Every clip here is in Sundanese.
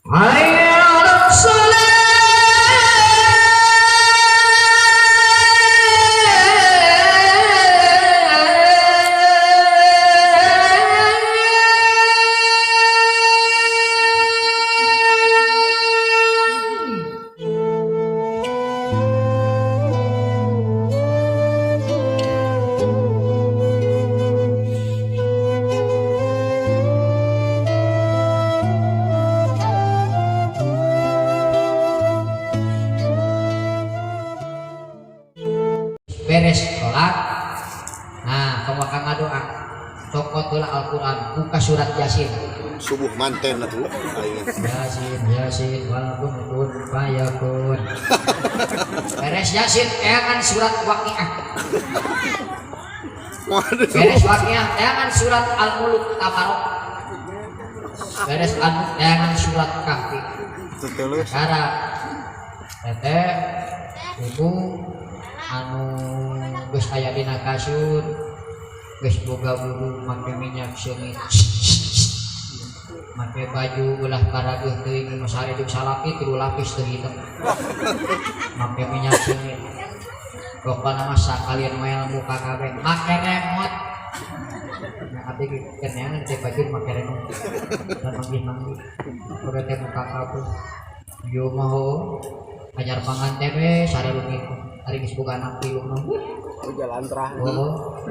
Hayya 'alas shalah. Beres sholat, nah, kamu akan ngadoa, cokot heula Al-Quran, buka surat Yasin. Subuh manten atuh aing. Yasin, Yasin, walaupun kun fayakun. Beres Yasin, eangan surat Waqiah. Waduh. Beres Waqiah, eangan surat Al-Mulk, Tabarok. Beres Al-Mulk, eangan surat Kahfi. Terus. Sekarang teteh, ibu anu geus aya dina kasur, geus boga wudu, make minyak seungit, make baju ulah parageuh teuing, nu sare jeung salaki tilu lapis teu hitam, make minyak seungit, pokona mah sakalian moel muka kabeh, make remote. Nah, abdi ge neangan teh baju make remote dan manggih-manggih udah teh muka kabeh. Yo mah anyar panganten we sare leungit, ari geus boga anak tilu mah. Jalan terah. Oh.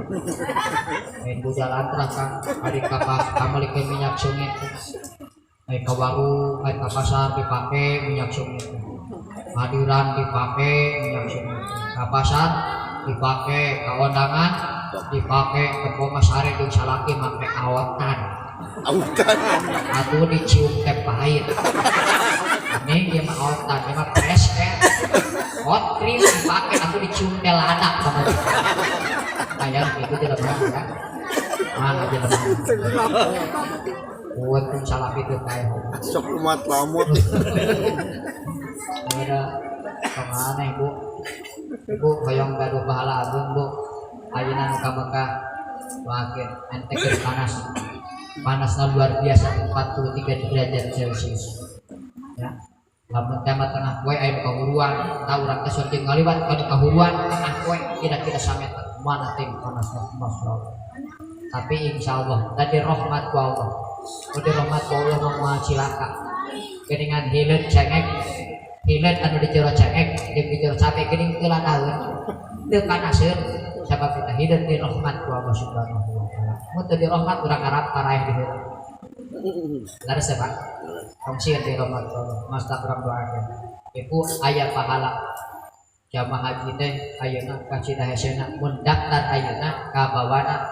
Main jalan terah, Kang. Ari ka kamalikeun minyak seungit. Ai ka warung, ai ka pasar dipake minyak seungit. Hadiran dipake minyak seungit. Ka pasar dipake, ka undangan dipake, ke mah sare jeung salaki make aotan. Autan. Atuh dicium teh pahit. Ini dia mah aotan, dia mah fresh teh. Hot cream dipake, atuh dicium teh lada sama. Kayak itu tidak mana ya. Mana aja lemah. Buat pun salah itu kayak. Sok umat lamut. Ada kemana, Ibu? Ibu hoyong gaduh pahala agung, Bu. Ayeuna nu ka Mekah makin ente keur panas. Panasnya luar biasa, 43 derajat Celcius. Ya. Lamun teh mah tengah poe aya nu kahuruan, tah urang teh surti ngaliwat ka nu kahuruan tengah poe kira-kira sameter. Mana teh panasna, masyaallah. Tapi insya Allah tadi rahmat ku Allah. Udah rahmat ku Allah mah moal cilaka. Geuningan hileud cengek, hileud anu di jero cengek jeung di jero cabe geuning teu ladaheun. Teu panaseun sabab kita hileud di rahmat ku Allah Subhanahu wa taala. Mun teu di rahmat, urang Arab paraeh di heula. Leres ya, Pak? Tong sieun di rahmat ku Allah. Masta urang doakeun. Ibu aya pahala. Jamaah haji teh ayeuna kacida hesena mun daftar ayeuna kabawana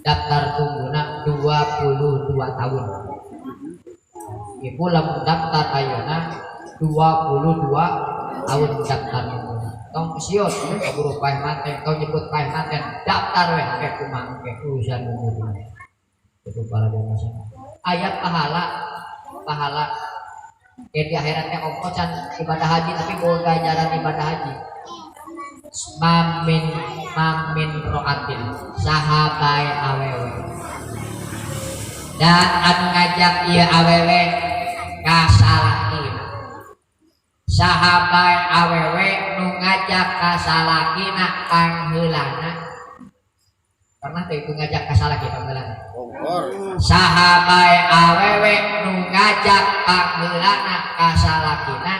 daftar tungguna 22 tahun. Ibu lamun daftar ayeuna 22 tahun daftar tungguna. Tong sieun kaburu paeh manten, tong nyebut paeh manten, daftar weh ke kumaha ke urusan umur. Itu para jamaah. Ayat pahala, pahala kayak di akhirat teh ongko can ibadah haji tapi boga ganjaran ibadah haji. Mamin mamin roatin saha bae awewe dan anu ngajak ieu awewe ka salakina, saha bae awewe nu ngajak ka salakina pangheulana. Pernah teh itu ngajak ka salaki pangheulana? Ongkor. Saha bae awewe nu ngajak pangheulana ka salakina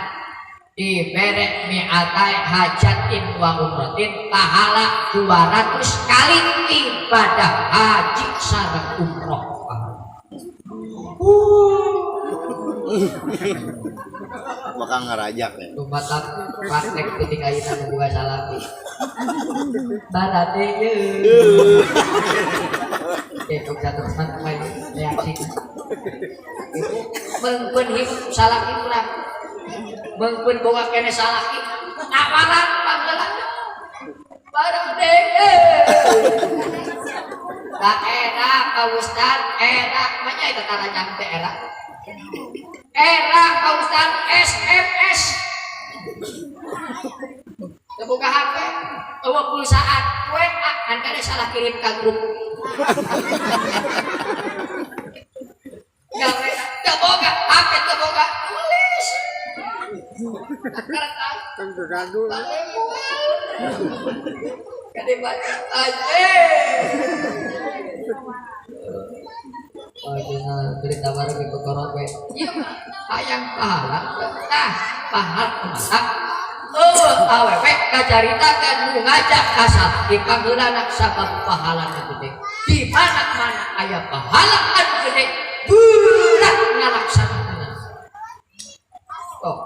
dibere mi'atai hajatin wa umratin, pahala 200 kali ibadah haji sareng umroh. Bakal ngarajak ya. Tumatak praktek ketika ayeuna nu boga salaki. Barate ye. Oke, kok jatuh main reaksi. Ibu mengkeun hidup salaki urang. Mengkeun boga kene salaki. Tawaran pangheulana. Barate ye. Tak enak, Pak Ustad, enak. Makanya itu tarajang teh enak. Enak, Pak Ustad, SMS. Kebuka HP, eueuh pulsaan, WA, kan kada salah kirim ke grup. Gak WA, teu boga, HP teu boga. Geus. Kan keganggu. Kade baca aja. Oh, dina berita baru di kokoro we. Ieu mah hayang pahala. Tah, pahala kumaha? Oh, awewe kacaritakan nu ngajak ka salaki pangheulana sabab pahala nu gede. Di mana-mana aya pahala anu gede, berat ngalaksanakeun. Oh.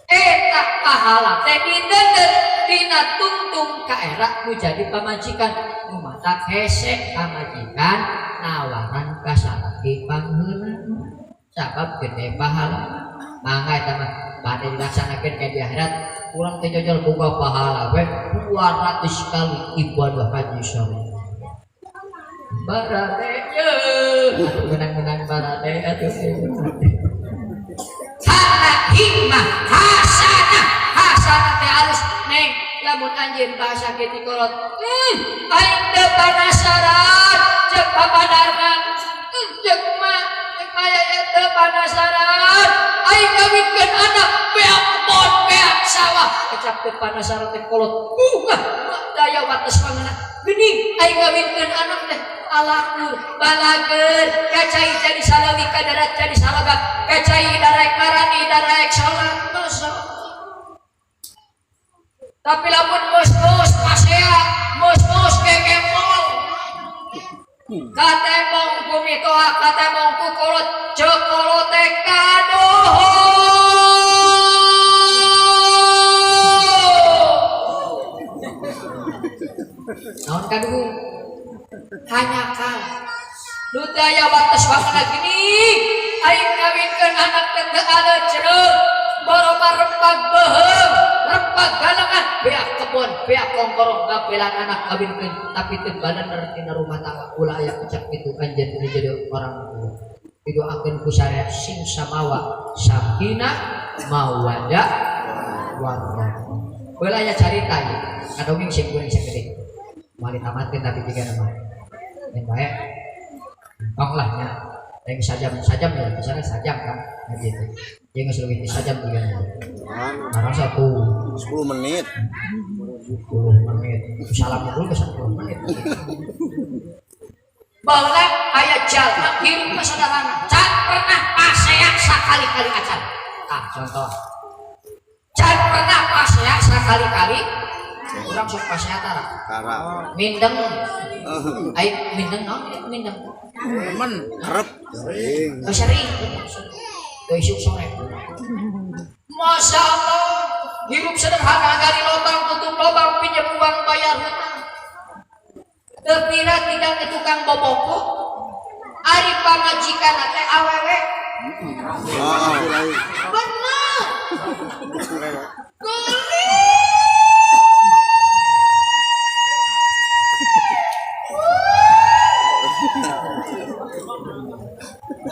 Eta pahala teh diteundeun dina tungtung ka era nu jadi pamajikan nu matak hese pamajikan nawaran ka salaki pangheulana sabab gede pahala. Mangga eta mah bade dilaksanakeun ka di akhirat urang teh jojol boga pahala we 200 kali ibadah haji syarif. Barade ye menang-menang barade atuh. Hana hikmah hasanah hasanah teh alus neng lamun anjeun bahasa kieu kolot aing teu panasaran ceuk papadarman ceuk mah ceuk maya teu panasaran aing kawinkeun anak beak kebon beak sawah kecap teu panasaran teh kolot bunga daya wates pangana geuning aing kawinkeun anak teh alakur balager kacai jadi salawi kadarat jadi salagak kacai daraek marani daraek salat masa. Tapi lamun mus-mus pasea mus-mus kekemol katemong ku mitoha katemong ku kolot ceuk kolot teh kadoho. Naon kaduhu hanya kal nu teu aya wates wakana gini aing kawinkeun anak teh teu aleuh cereug boroma rempag beuheung rempag galengan beak kebon beak kongkorong gabelan anak kawinkeun tapi teu balener dina rumah tangga ulah aya kecap kitu anjeun nu jadi orang tua didoakeun ku syariat sing samawa sakinah mawaddah warahmah. Ulah aya carita ieu kadongeng sing kuring sakedik moal ditamatkeun tapi jiga nama yang baik tong lah nya yang sajam-sajam ya misalnya sajam kan nah gitu dia nggak lebih di sajam juga barang satu 10 menit 10 menit salam dulu ke 10 menit bahwa ayat jalma hirup sederhana can pernah paseak sakali-kali acan ah contoh can pernah paseak sakali-kali urang sok paseak tara mindeng ai mindeng naon mindeng men kerep sering sering teu isuk sore Masya Allah hirup sederhana gali lobang tutup lobang pinjam uang bayar hutang teu pira tidak ke tukang boboko ari pamajikan teh awewe bener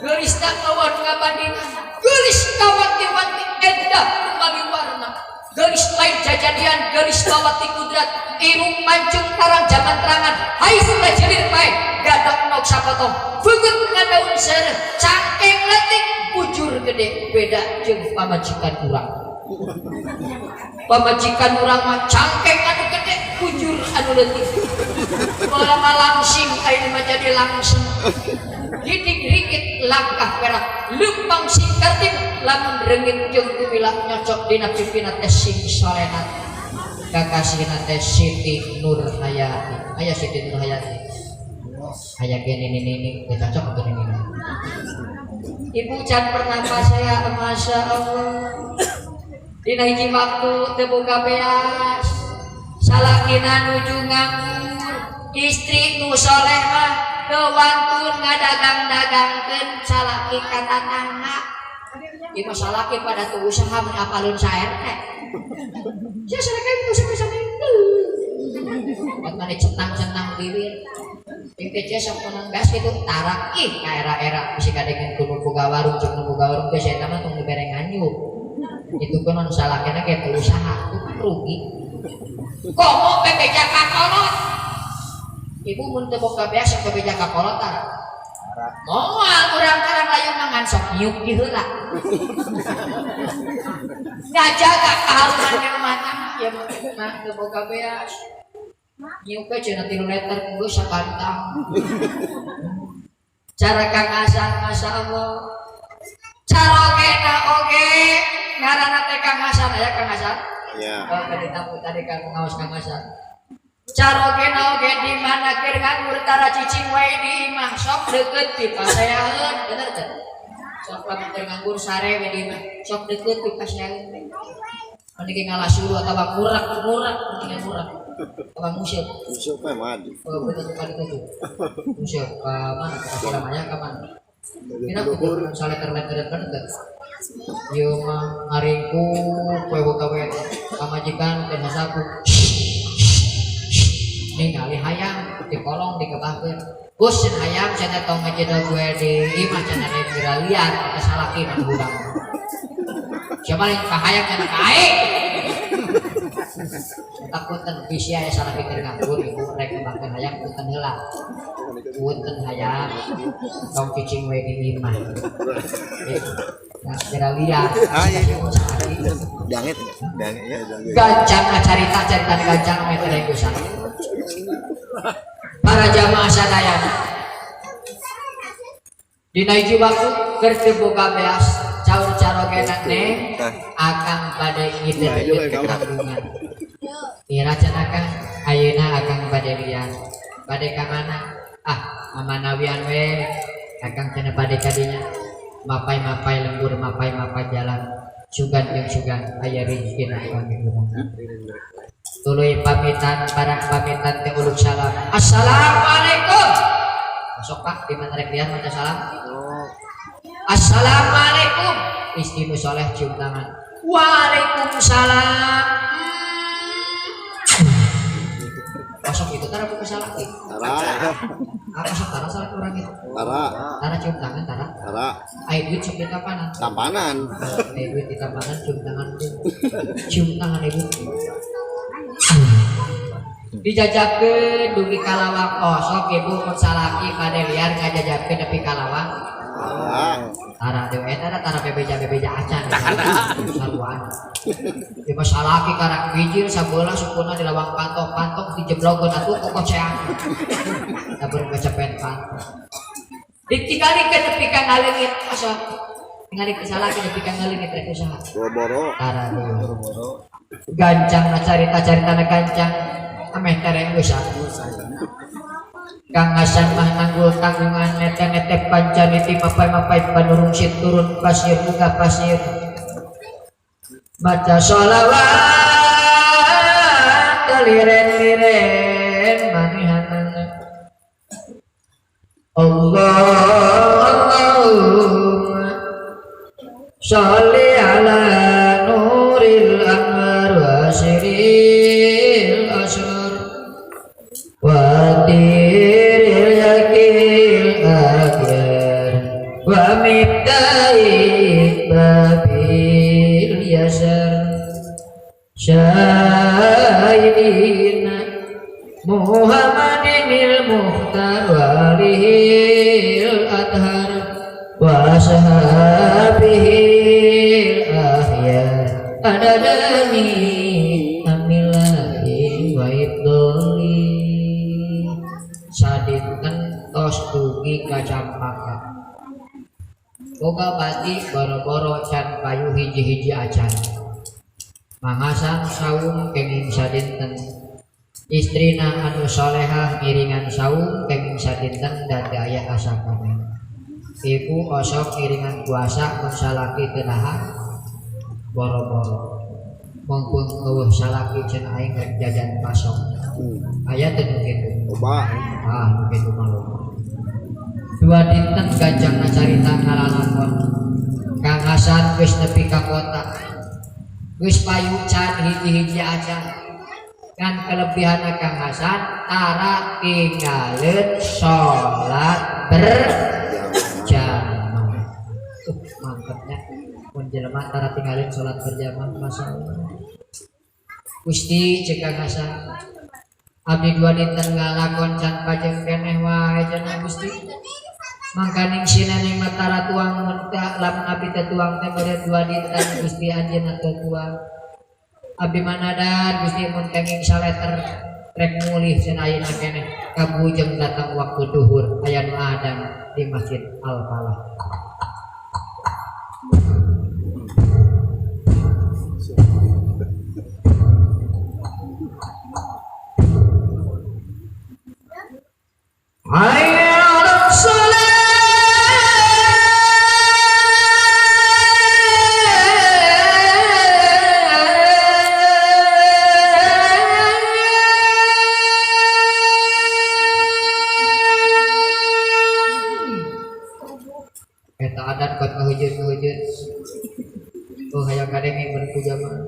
geulis tak kawan ngabandingan geulis kawanti-wanti endah kembali warna geulis lain jajadian geulis bawati kudrat irung mancung tarang jaman terangan hais jelir pae gadak nok sapotong beungeut ngadaun seureuh cangkeng leutik bujur gede beda jeung pamajikan urang pamajikan urang mah cangkeng anu gede bujur anu leutik lama langsing ayeuna mah jadi langsing gidig-rigit langkah perak lempang sing kartip lamun reungit jeung gumilah nyocok dina pipina teh sing solehat kakasihna teh Siti Nurhayati aya Siti Nurhayati aya ge nini-nini teu cocok atuh nini. Ibu can pernah pasea Masya Allah dina hiji waktu teu boga beas salakina nuju nganggur istri nu soleh mah teu wantun ngadagang-dagangkeun salaki ka tatangga ieu mah salaki pada teu usaha mun apalun saer teh sia salaki usaha buat mana centang-centang bibir yang kecil sok menang gas gitu tarak ih ka era-era bisi kadengeun ku nu boga warung jeung nu boga warung geus eta mah tong dibere nganyuk itu kunon salakina ge teu usaha itu kan rugi komo bebeja ka kolot ibu mun teu boga beas sok bebeja ka kolot tara moal urang karang layu mangan sok nyiuk di heula. Ngajaga kaharuman rumah tangga ya mah teu boga beas. Nyiuk we cenah 3 liter geus sakantang. Cara Kang Hasan Masya Allah. Carogena oge ngaranna teh Kang Hasan aya Kang Hasan. Ya. Oh, tadi tamu tadi kan ngaos Kang Hasan. Carogena oge di mana keur nganggur tara cicing wae di imah sok deukeut ti paseaheun bener teh. Sok lamun keur nganggur sare we di imah sok deukeut ti paseaheun. Mending ngalah suluh atawa ngurak-ngurak mending ngurak. Atawa nguseup. Nguseup mah mah. Oh, betul kali itu. Nguseup ka mana ka Suramaya ka mana? Kira kudu saleter-leter bener teh. Ieu mah ngaringkuk we boga we pamajikan teh sasapu. Ningali hayam di kolong dikebahkeun. Gus cenah hayam cenah tong ngajedog we di imah cenah rek liar eta salaki mah urang. Siapa lain ka hayam cenah ka aing. Takutan bisi aya salaki keur nganggur ibu rek ngebahkeun hayam punten heula. Punten hayam tong cicing we di imah. Nah, kira liar. Ah, iya, iya. Dangit, dangit ya. Gancang carita-carita gancang meter gusan. Para jamaah sadayana. Dina hiji waktu keur teu boga beas caur carogena teh akang bade ngideukeun tanggungan. Ira cenah Kang ayeuna akang bade liar. Bade ka mana? Ah, amanawian we akang cenah bade ka dinya. Mapai-mapai lembur, mapai-mapai jalan. Sugan jeung sugan aya rezekina kami urang. Tuluy pamitan barang pamitan teh uluk salam. Assalamualaikum. Masuk Pak, di mana rek liar maca salam? Assalamualaikum. Istri nu soleh cium tangan. Waalaikumsalam. Masuk itu tara buka salah eh. Tara. Apa sok tara salah orang itu? Tara. Tara cium tangan tara. Tara. Ai duit sok ditampanan. Tampanan. Ai duit ditampanan cium tangan. Cium tangan ibu. Dijajabkeun dugi ka lawang. Oh sok ibu mun salaki bade liar ngajajabkeun nepi ka lawang. Tara. Tara dewe eta tara bebeja-bebeja acan. Saruan. Di mah salaki karak bijil sabelah sukuna di lawang pantok-pantok dijeblogeun atuh kokocean. Da kecepet pantok. Ditinggalikeun nepi ka ngaleungit osok. Tingali ke salaki nepi ka ngaleungit rek usaha. Boro-boro. Tara dewe. Gancang carita-caritana gancang ameh tereng usaha. Kang Hasan mah nanggul tanggungan nete-nete pancaniti mapai-mapai panurung sit turun pasir munggah pasir. Baca sholawat liren-liren manihanana. Allahumma sholli ala nuril anwar wa siril asrar wa tiril yakil akhir wa mibdai babil yasar Sayyidina Muhammadinil Mukhtar wa alihil athar wa sahabihil ahyar adadani amillahi wa idoli. Sadinten tos dugi ka Campaka. Boga bati boro-boro can payu hiji-hiji acan. Mangasang saum kenging sadinten. Istrina anu solehah ngiringan saum kenging sadinten dan teu aya asakana. Ibu osok ngiringan puasa mun salaki teu dahar boro-boro. Mungpung eueuh salaki cenah aing rek jajan pasok. Aya teu nu kitu? Loba. Ah, nu kitu mah loba. Dua dinten ganjangna carita ngalalakon. Kang Hasan geus nepi ka kota. Geus payu can hiji-hiji acan. Kan kelebihanna Kang Hasan tara tinggalin salat berjamaah. Mantapnya mun jelema tara tinggalin salat berjamaah masyaallah. Gusti ceuk Kang Hasan abdi dua dinten ngalakon can pajeng keneh wae cenah Gusti. Mangkaning si neneng matara tuang mun teh lamun abdi teh tuang teh meureun dua dinten Gusti anjeunna teh tuang. Abdi manadan Gusti mun kenging saleter rek mulih cenah ayeuna keneh kabujeng datang waktu duhur aya nu adan di Masjid Al-Falah. Hayya 'alas shalah. Eta adan kot ngahujeun-ngahujeun. Oh hayang kadenge mun ku jamaah.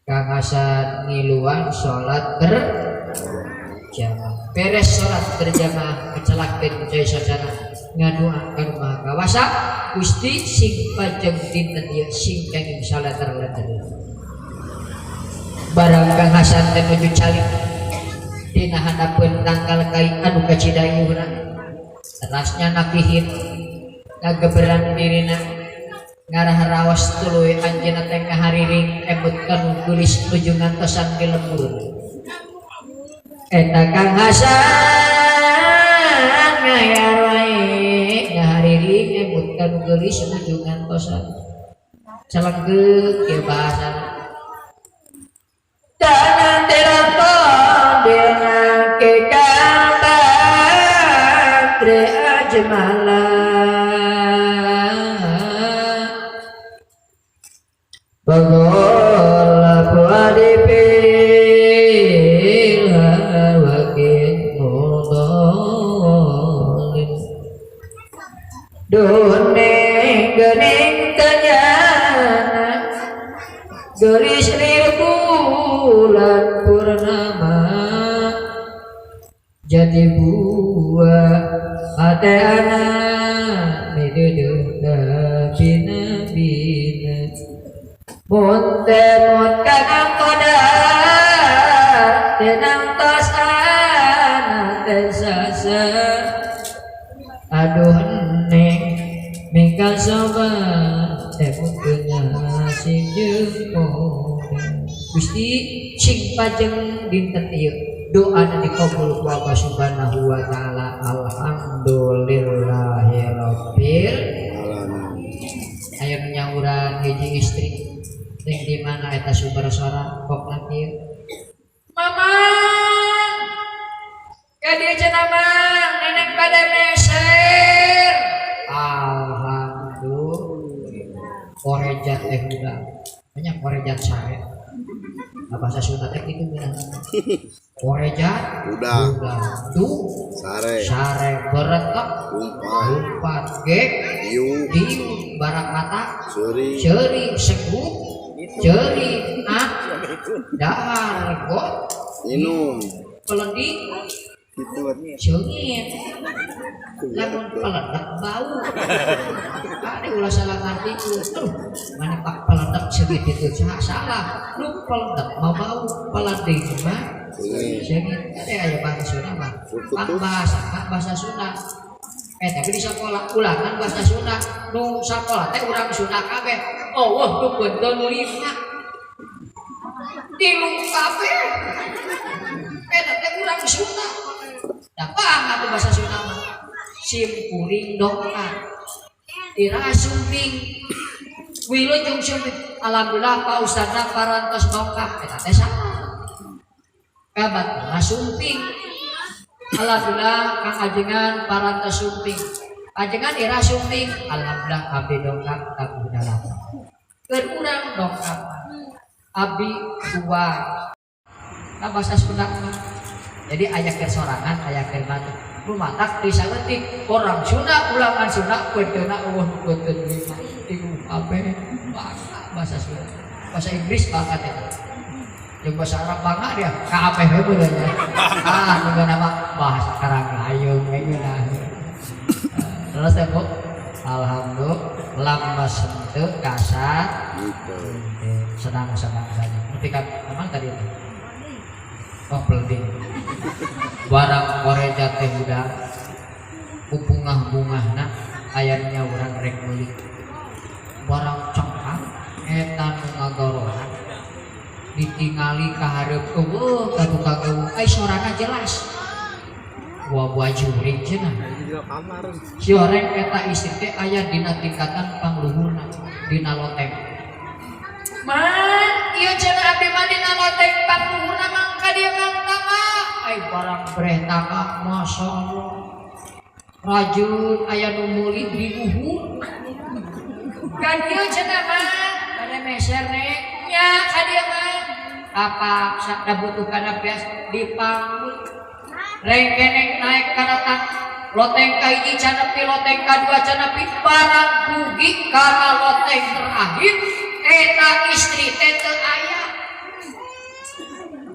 Kang Hasan ngiluan salat berjamaah. Beres salat berjamaah kecelakeun ku cai sasana ngadua ka Maha Kawasa Gusti sing pajeng dinten ieu sing kenging saleter-leter. Barang Kang Hasan teh nuju calik dina handapeun tangkal kai anu kacidayuhna. Terasnya nakihin ngageberan dirina ngarah raos tuluy anjeunna teh ngahariring emut kanu geulis nuju ngantosan di lembur. Eta Kang Hasan ngayar wae ngahariring emut kanu geulis nuju ngantosan. Calenggeuk ieu bahasana. Danan teraton dengan kekatan ajmala. Bagol puadi pil hawakin mudolin. Dune gening tanyana gelis lir bulan purnama jadi buah hati anak miduduh bina bina munte mutkana koda tenang tos anak tersasa aduh neng mingkal sobat temutnya sing jeung Gusti sing pajeng dinten ieu doa dikabul ku Allah Subhanahu wa taala. Alhamdulillahirabbil alamin. Aya nyauran hiji istri teh di mana eta sumber sora kok kieu Mama ka dieu cenah Mang neneng bade meser. Alhamdulillah korejat teh udah banyak korejat sare. Nah, bahasa Sunda teh kitu beunang. Korejat udah tuh sare sare beretek lumpat ge diu diu barak mata seuri seuri seguk ceuri ah dahar got minum pelendi seungit lamun peledak bau ada ulah salah ngarti tuh mana pak peledak seungit itu salah lu peledak mau bau pelendi mah seungit ada aya bahasa Sunda mah bahasa Sunda tapi di sekolah ulangan bahasa Sunda nu sekolah teh urang Sunda kabeh oh wah nu beunteun 5 tilu kabeh eta teh urang Sunda da bangga tuh bahasa Sunda mah sim kuring dongkap ira sumping wilujeng sumping alhamdulillah Pak Ustadna parantos dongkap eta teh salah kabat sumping alhamdulillah Kang Ajengan parantos sumping Ajengan ira sumping alhamdulillah abdi dongkap tabuh dalapan keur urang dongkap abdi dua nah bahasa Sunda mah jadi aya keur sorangan aya keur batur nu matak disaeutik orang Sunda ulangan Sunda peuteuna eueuh nu peuteun lima tilu kabeh bahasa Sunda bahasa Inggris banget eta jeung bahasa Arab bangga dia kabeh we beuneuh ah nu nama bahasa Karanglayung we geunah terus teh Bu alhamdulillah lama sentuh kasar gitu senang-senang saja ketika memang tadi itu oh pelding barang koreja teh udah pupung bungah-bungahna aya nu nyawuran rek meuli barang cengkak eta nu ngagorohan ditingali ka hareup eueuh ka tukang eueuh ai sorana jelas buah-buah jurig cenah si oreng eta istri teh aya dina tingkatan pangluhurna dina loteng mang ieu cenah abdi mah dina loteng pangluhurna mang ka dieu mang tangga ai barang breh tangga masyaallah rajun aya nu meuli di luhur ka dieu cenah mang bade meser nek nya ka dieu mang apa sakda butuh kana beas dipanggul rengkeneng naik kana tangga loteng ka hiji canepi loteng ka dua canepi barang dugi kana loteng terakhir eta istri teh teu aya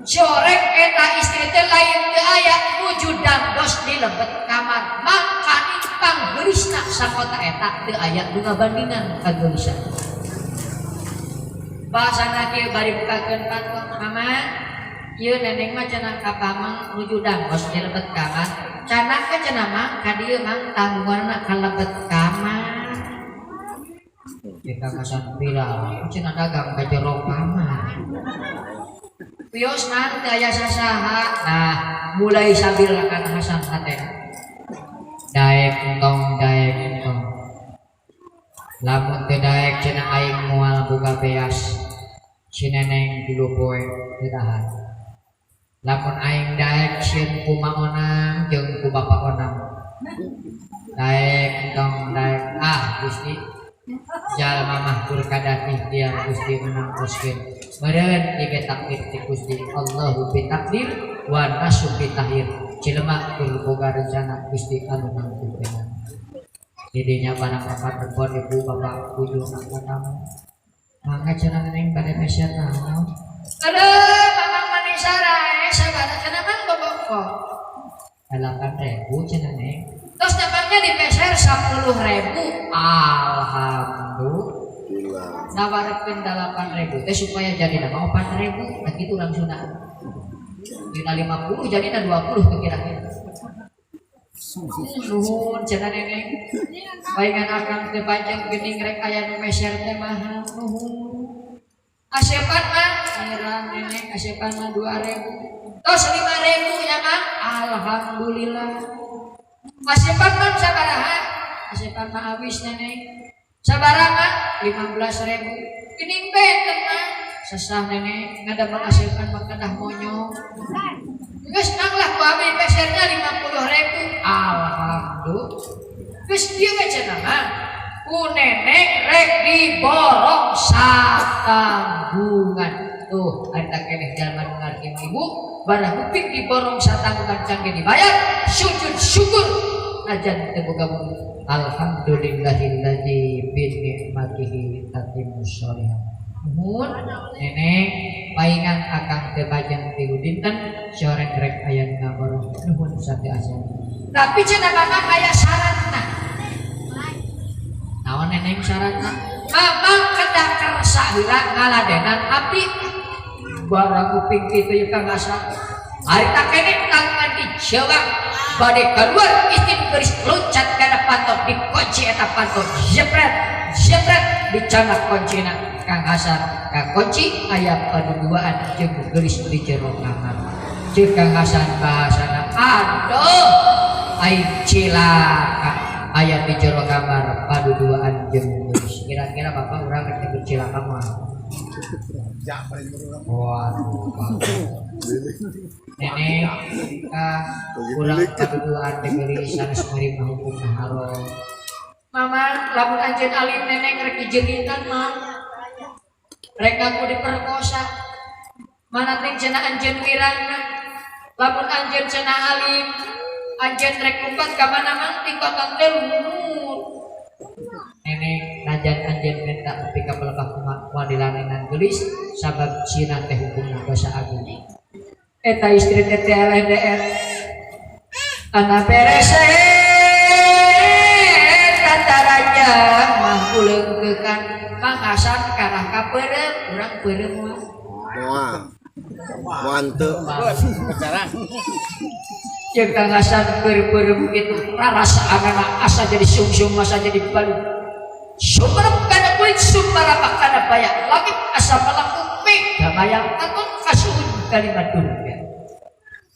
corek eta istri teh lain teu aya nuju dangdos di lebet kamar mangkaning panggeulisna sakota eta teu aya nu ngabandingan kageulisan bahasana kieu bari bukakeun panto mama ieu neneng mah cenah ka pamang nuju dangdos di lebet kamar cenah ka cenah mang ka dieu mang tanggunganna ka lebet kamar kita kasan viral cenah dagang ka jero kamar pios nang teu aya sasaha nah mulai sabil kana Hasan hate daek entong daek entong lamun teu daek cenah aing moal boga beas si neneng tilu poe teu tahan lamun aing daek sieun ku ma onang jeung ku bapa onang daek entong daek ah Gusti jalma mah kur kadat ikhtiar Gusti menang koskeun meureun ieu takdir ti Gusti Allahu bi takdir wa nasu bi tahir jelema kur boga rencana Gusti anu nangtukeun didinya barang bapak telepon ibu bapak bujung angkat kamu mangga cenah neneng bade meser naon aduh mamang manisara sabaraha cenah mang boboko 8.000 cenah neng terus napangnya dipeser 10.000 alhamdulillah nawarkeun 8.000 teh supaya jadi nama 4.000 nah gitu langsung nah dina 50 jadi na 20 tuh kira-kira nuhun cenah neneng baingan akang teh panjang geuning rek aya nu meser teh mahal nuhun asepan mah nyerang neneng asepan mah 2.000 tos 5.000 ya mang alhamdulillah asepan mah sabaraha asepan mah awis neneng sabaraha mah 15.000 geuning benten mah sesah neneng ngadamel asepan mah kedah monyong geus nang lah ku abdi peserna 50.000 alhamdulillah geus kieu we cenah mah ku neneng rek diborong satanggungan tuh ada keneh jalma nu ngarti ibu barang kuping diborong satanggungan can ge dibayar sujud syukur najan teu boga wujud alhamdulillahilladzi bi nikmatihi tatimmus sholihat nuhun neneng paingan akang teu bajang tilu dinten soreng rek aya nu ngaborong nuhun sate acan tapi cenah mamang aya syaratna naon neneng syaratna mamang kedah kersa heula ngaladenan abdi barang kuping kitu ieu Kang Hasan harita keneh tangan dijewak bade keluar istri geus loncat kana panto dikunci eta panto jepret jepret dicanak kuncina Kang Hasan kakunci aya paduduaan jeung geulis di jero kamar ceuk Kang Hasan bahasana aduh aing cilaka aya di jero kamar paduduaan jeung geulis kira-kira bapak urang rek cilaka mah waduh nenek kang urang paduduaan teh geulis sanes meurima hukumna haram mama lamun anjeun alim neneng rek dijeugitan mah rek aku diperkosa mana teh cenah anjeun wirangna lamun anjeun cenah alim anjeun rek lumpat ka mana mang tingkatan teh luhur nenek najan anjeun minta nepi ka pelebah kumaha dilanenan geulis sabab zina teh hukumna dosa agung eta istri teh TLDR ana berese tataranya mah uleungkekan Mang Hasan karah ka peureum urang peureum mah Moal. Moal teu. Jeung Kang Hasan keur-peureum kitu rarasaanana asa jadi sungsung asa jadi balu. Sumerep kana kulit sumarapa kana bayak langit asa melengkung mega mayang katon kasuhun kalimat durga.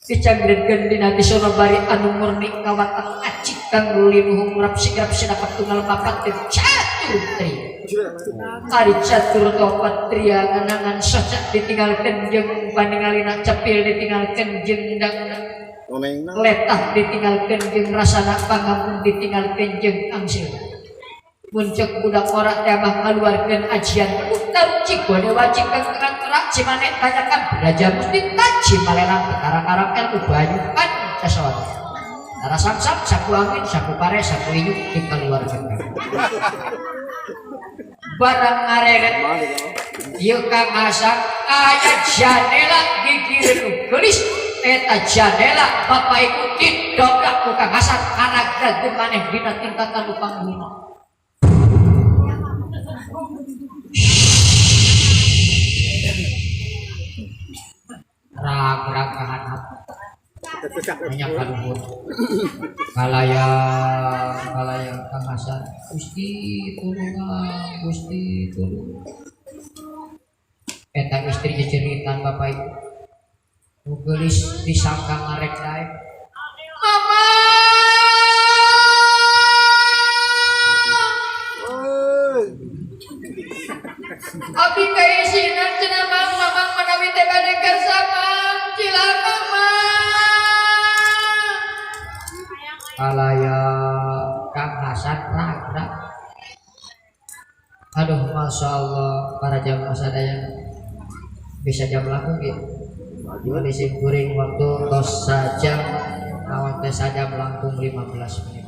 Dicangreutkeun dina sono bari anu murni kawatang acik kang linuhung rapsi-rapsi kaptunggal papat catur tri. Ari catur topat tria nganangan soca ditinggalkeun jeung paningalina cepil ditinggalkeun jeung dangna letah ditinggalkeun jeung rasana pangampun ditinggalkeun jeung angsil. Mun ceuk budak ora teh mah ngaluarkeun ajian putar cik gone wajib kang terang cimane tanyakan belajar mesti taji malelang karang-karang ilmu banyu kan sasawat. Tara samsam saku angin saku pare saku inyuk dikeluarkeun. Barang ngareret ieu Kang Hasan aya janela gigireun geulis eta janela bapak ibu didobrak ku Kang Hasan karagrag maneh dina tingkatan nu pangguna. Rag-rag kahanap banyak kaluhur kalayang kalayang Kang Hasan Gusti tulungan Gusti tulungan eta istri ceceritan bapak ibu nu geulis disangka ngarek daek mama abdi kaisinan cenah mang mamang manawi teh bade kersa mang cilaka mang kalaya Kang Hasan rag-rag. Aduh masya Allah para jamaah sadaya bisa jam laku gitu di kuring waktu tos sajam awak teh sajam langkung 15 menit.